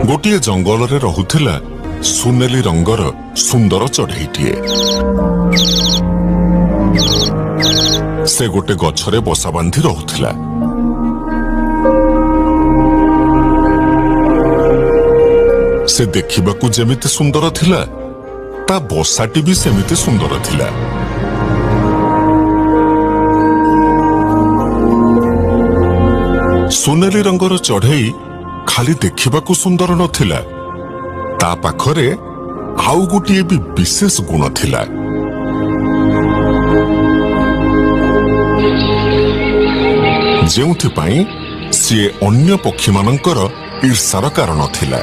ଗୋଟିଏ ଜଙ୍ଗଲରେ ରହୁଥିଲା ସୁନେଲି ରଙ୍ଗର ସୁନ୍ଦର ଚଢ଼େଇଟିଏ। ସେ ଗୋଟେ ଗଛରେ ବସା ବାନ୍ଧି ରହୁଥିଲା। ସେ ଦେଖିବାକୁ ଯେମିତି ସୁନ୍ଦର ଥିଲା, ତା ବସାଟି ବି ସେମିତି ସୁନ୍ଦର ଥିଲା। ସୁନେଲି ରଙ୍ଗର ଚଢ଼େଇ ଖାଲି ଦେଖିବାକୁ ସୁନ୍ଦର ନଥିଲା, ତା ପାଖରେ ଆଉ ଗୋଟିଏ ବି ବିଶେଷ ଗୁଣ ଥିଲା, ଯେଉଁଥିପାଇଁ ସିଏ ଅନ୍ୟ ପକ୍ଷୀମାନଙ୍କର ଈର୍ଷାର କାରଣ ଥିଲା।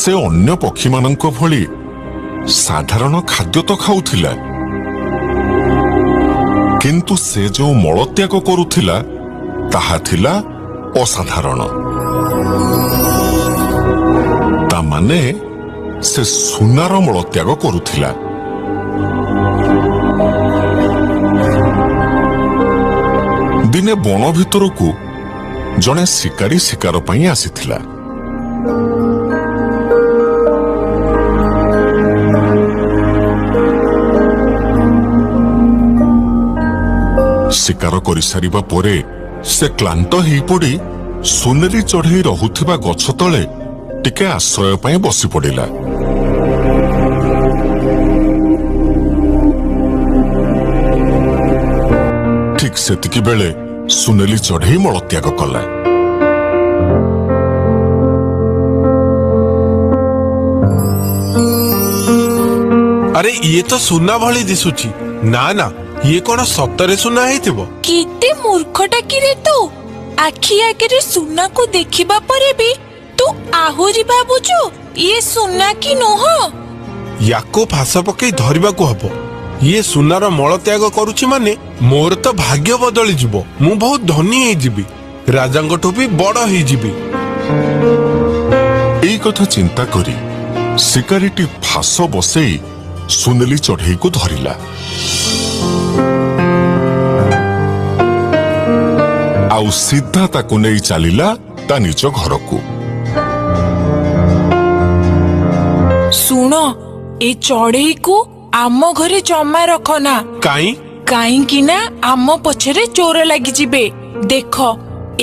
ସେ ଅନ୍ୟ ପକ୍ଷୀମାନଙ୍କ ଭଳି ସାଧାରଣ ଖାଦ୍ୟ ତ ଖାଉଥିଲା, କିନ୍ତୁ ସେ ଯେଉଁ ମଳତ୍ୟାଗ କରୁଥିଲା ତାହା ଥିଲା ଅସାଧାରଣ। ତା ମାନେ ସେ ସୁନାର ମଳତ୍ୟାଗ କରୁଥିଲା। ଦିନେ ବଣ ଭିତରକୁ ଜଣେ ଶିକାରୀ ଶିକାର ପାଇଁ ଆସିଥିଲା। ଶିକାର କରିସାରିବା ପରେ ସେ କ୍ଳାନ୍ତ ହେଇପଡ଼ି ସୁନେଲି ଚଢ଼େଇ ରହୁଥିବା ଗଛ ତଳେ ଟିକେ ଆଶ୍ରୟ ପାଇଁ ବସି ପଡ଼ିଲା। ଠିକ୍ ସେତିକି ବେଳେ ସୁନେଲି ଚଢ଼େଇ ମଳତ୍ୟାଗ କଲା। ଆରେ, ଇଏ ତ ସୁନା ଭଳି ଦିଶୁଛି। ନା ନା, ଇଏ କଣ ସତରେ ସୁନା ହେଇଥିବ? କେତେ ମୂର୍ଖଟା କିରେ ତୁ! ଆଖି ଆଗରେ ସୁନାକୁ ଦେଖିବା ପରେ ବି ତୁ ଆହୁରି ଭାବୁଛୁ ଇଏ ସୁନା କି ନୁହଁ? ୟାକୁ ଫାସ ପକେଇ ଧରିବାକୁ ହବ। ଇଏ ସୁନାର ମଳତ୍ୟାଗ କରୁଛି ମାନେ ମୋର ତ ଭାଗ୍ୟ ବଦଳିଯିବ। ମୁଁ ବହୁତ ଧନୀ ହେଇଯିବି, ରାଜାଙ୍କଠୁ ବି ବଡ ହେଇଯିବି। ଏଇ କଥା ଚିନ୍ତା କରି ଶିକାରୀଟି ଫାସ ବସେଇ ସୁନେଲି ଚଢ଼େଇକୁ ଧରିଲା। ଆଉ ସିଧା ତାକୁ ନେଇ ଚାଲିଲା ତା ନିଜ ଘରକୁ। ଶୁଣ, ଏ ଚଢ଼େଇକୁ ଆମ ଘରେ ଜମା ରଖନା। କାଇଁ? କାହିଁକି ନା ଆମ ପଛରେ ଚୋର ଲାଗିଯିବେ। ଦେଖ,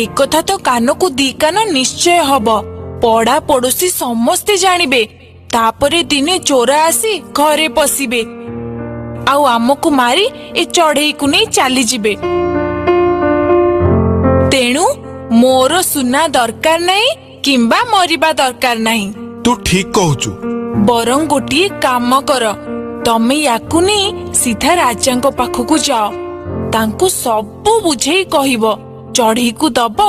ଏକଥା ତ କାନକୁ ଦି କାନ ନିଶ୍ଚୟ ହବ, ପଡା ପଡୋଶୀ ସମସ୍ତେ ଜାଣିବେ। ତାପରେ ଦିନେ ଚୋର ଆସି ଘରେ ପଶିବେ ଆଉ ଆମକୁ ମାରି ଏ ଚଢ଼େଇକୁ ନେଇ ଚାଲିଯିବେ। ତେଣୁ ମୋର ସୁନା ଦରକାର ନାହିଁ କିମ୍ବା ମରିବା ଦରକାର ନାହିଁ। ତୁ ଠିକ କହୁଛୁ। ବରଂ ଗୋଟିଏ କାମ କର, ତମେ ୟାକୁ ନେଇ ସିଧା ରାଜାଙ୍କ ପାଖକୁ ଯାଅ। ତାଙ୍କୁ ସବୁ ବୁଝେଇ କହିବ, ଚଢ଼େଇକୁ ଦବ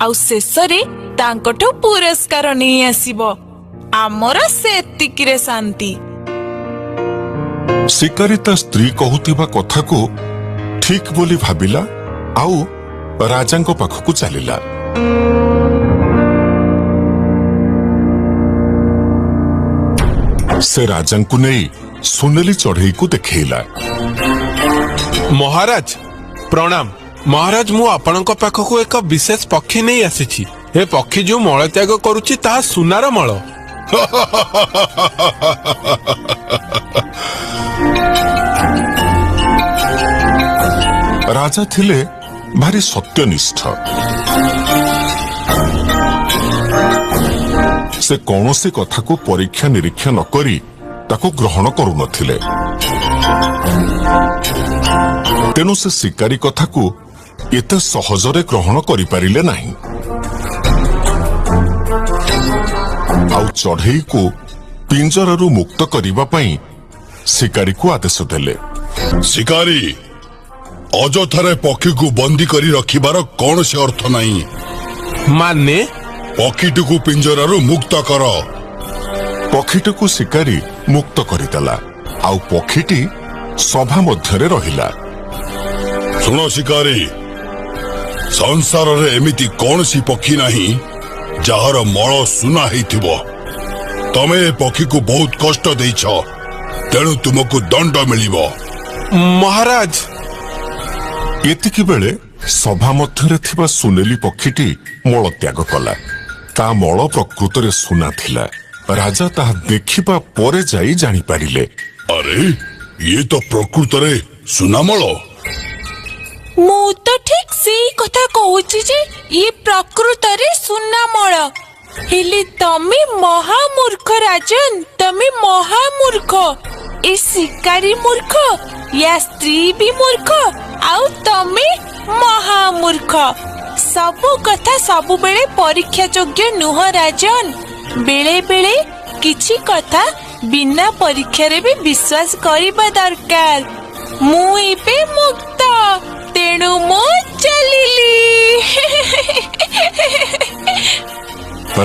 ଆଉ ଶେଷରେ ତାଙ୍କଠୁ ପୁରସ୍କାର ନେଇ ଆସିବ। ଆମର ସେତିକିରେ ଶାନ୍ତି। ଶିକାରୀ ତା ସ୍ତ୍ରୀ କହୁଥିବା କଥାକୁ ଠିକ ବୋଲି ଭାବିଲା ଆଉ ରାଜାଙ୍କ ପାଖକୁ ଚାଲିଲା। ସେ ରାଜାଙ୍କୁ ନେଇ ସୁନେଲି ଚଢ଼େଇକୁ ଦେଖେଇଲା। ମହାରାଜ, ପ୍ରଣାମ। ମହାରାଜ, ମୁଁ ଆପଣଙ୍କ ପାଖକୁ ଏକ ବିଶେଷ ପକ୍ଷୀ ନେଇ ଆସିଛି। ଏ ପକ୍ଷୀ ଯୋଉ ମଳତ୍ୟାଗ କରୁଛି ତାହା ସୁନାର ମଳ। ରାଜା ଥିଲେ ଭାରି ସତ୍ୟନିଷ୍ଠ। ସେ କୌଣସି କଥାକୁ ପରୀକ୍ଷା ନିରୀକ୍ଷା ନ କରି ତାକୁ ଗ୍ରହଣ କରୁନଥିଲେ। ତେଣୁ ସେ ଶିକାରୀ କଥାକୁ ଏତେ ସହଜରେ ଗ୍ରହଣ କରିପାରିଲେ ନାହିଁ ଆଉ ଚଢ଼େଇକୁ ପିଞ୍ଜରାରୁ ମୁକ୍ତ କରିବା ପାଇଁ ଶିକାରୀକୁ ଆଦେଶ ଦେଲେ। ଶିକାରୀ, ଅଯଥାରେ ପକ୍ଷୀକୁ ବନ୍ଦୀ କରି ରଖିବାର କୌଣସି ଅର୍ଥ ନାହିଁ। ମାନେ? ପକ୍ଷୀଟିକୁ ପିଞ୍ଜରାରୁ ମୁକ୍ତ କର। ପକ୍ଷୀଟିକୁ ଶିକାରୀ ମୁକ୍ତ କରିଦେଲା ଆଉ ପକ୍ଷୀଟି ସଭା ମଧ୍ୟରେ ରହିଲା। ଶୁଣ ଶିକାରୀ, ସଂସାରରେ ଏମିତି କୌଣସି ପକ୍ଷୀ ନାହିଁ ଯାହାର ମଳ ସୁନା ହେଇଥିବ। ତମେ ଏ ପକ୍ଷୀକୁ ବହୁତ କଷ୍ଟ ଦେଇଛ। ତେଣୁ ତୁମକୁ ଦଣ୍ଡ ମିଳିବ। ମହାରାଜ, ଏତିକି ବେଳେ ସଭା ମଧ୍ୟରେ ଥିବା ସୁନେଲି ପକ୍ଷୀଟି ମଳତ୍ୟାଗ କଲା। ତା ମଳ ପ୍ରକୃତରେ ସୁନା ଥିଲା। ରାଜା ତାହା ଦେଖିବା ପରେ ଯାଇ ଜାଣିପାରିଲେ। ଆରେ, ଇଏ ତ ପ୍ରକୃତରେ ସୁନାମଳ। ମୁଁ ତ ଠିକ ସେଇ କଥା କହୁଛି ଯେ ଇଏ ପ୍ରକୃତରେ ସୁନାମଳ। ହେଲେ ତମେ ମହାମୂର୍ଖ ରାଜନ, ତମେ ମହାମୂର୍ଖ। ଏ ଶିକାରୀ ମୂର୍ଖ, ୟା ସ୍ତ୍ରୀ ବି ମୂର୍ଖ, ଆଉ ତମେ ମହାମୂର୍ଖ। ସବୁ କଥା ସବୁବେଳେ ପରୀକ୍ଷା ଯୋଗ୍ୟ ନୁହଁ ରାଜନ। ବେଳେ ବେଳେ କିଛି କଥା ବିନା ପରୀକ୍ଷାରେ ବି ବିଶ୍ୱାସ କରିବା ଦରକାର। ମୁଁ ଏବେ ମୁକ୍ତ, ତେଣୁ ମୁଁ ଚାଲିଲି।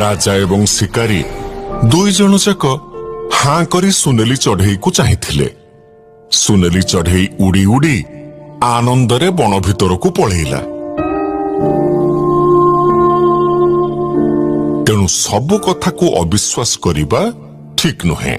ରାଜା ଏବଂ ଶିକାରୀ ଦୁଇ ଜଣ ଯାକ ହାଁ କରି ସୁନେଲି ଚଢେଇକୁ ଚାହିଁଥିଲେ। ସୁନେଲି ଚଢେଇ ଉଡି ଉଡି ଆନନ୍ଦରେ ବଣ ଭିତରକୁ ପଳେଇଲା। ତେଣୁ ସବୁ କଥାକୁ ଅବିଶ୍ୱାସ କରିବା ଠିକ୍ ନୁହେଁ।